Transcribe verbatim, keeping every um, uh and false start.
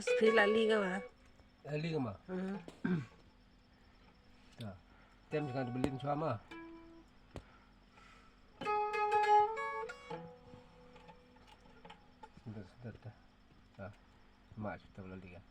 Phi la li ka ba? Eh, li ka ma? Hmm. Ta. Tem jingkhan ba lin shuwa ma. Sdar, sdar ta. Ta. Ma, shuwa ta ba la li ka.